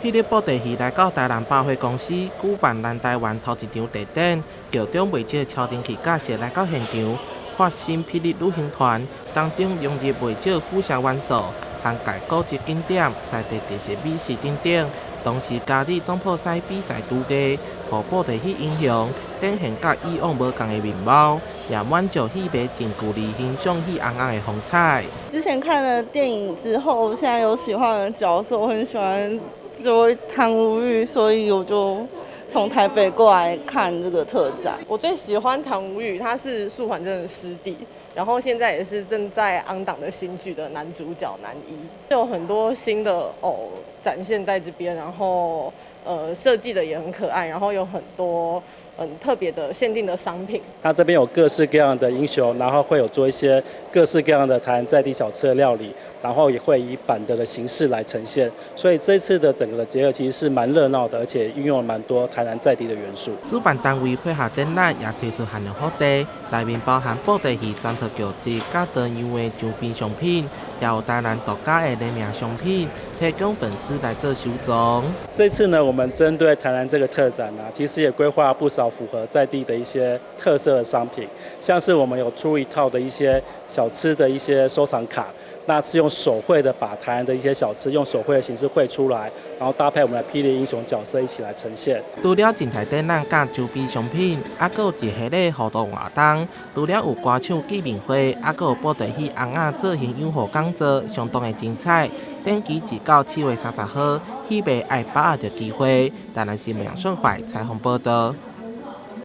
霹靂布袋戲來到台南百貨公司舉辦南台灣頭一場地展，劇中袂少超人氣角色來到現場，化身霹靂旅行團，當中融入袂少武俠元素，涵蓋古蹟景點、在地特色美食等等。同時加入總鋪師比賽廚藝，予布袋戲英雄展現佮以往無仝的面貌，也滿足戲迷近距離欣賞戲尪仔的風采。之前看了電影之後，現在有喜歡的角色，我很喜歡這位譚無欲，所以我就從台北過來看這個特展。我最喜歡譚無欲，他是素還真的師弟，然後現在也是正在 on 檔的新劇的男主角男一，有很多新的偶展現在這邊，然後設計的也很可愛，然後有很多很特別的限定的商品。那這邊有各式各樣的英雄，然後會有做一些各式各樣的台南在地小吃的料理，然後也會以板的形式來呈現。所以這次的整個的結合其實是蠻熱鬧的，而且運用了蠻多台南在地的元素。主辦單位配合展覽，也推出限量福袋，內面包含布袋戲專套劇集佮多樣的周邊商品，也有台南獨家的聯名商品，提供粉絲來做收藏。這次呢，我們針對台南這個特展呢，其實也規劃不少符合在地的一些特色的商品，像是我們有出一套的一些小吃的一些收藏卡，那是用手繪的，把台南的一些小吃用手繪的形式繪出來，然後搭配我們的霹靂英雄角色一起來呈現。除了靜態展覽佮周邊商品，猶閣有一系列互動活動，除了有歌唱見面會，猶閣有布袋戲尪仔造型養護講座，相當的精彩。展期至到7月30號，戲迷愛把握著機會。台南新聞楊順懷採訪報導。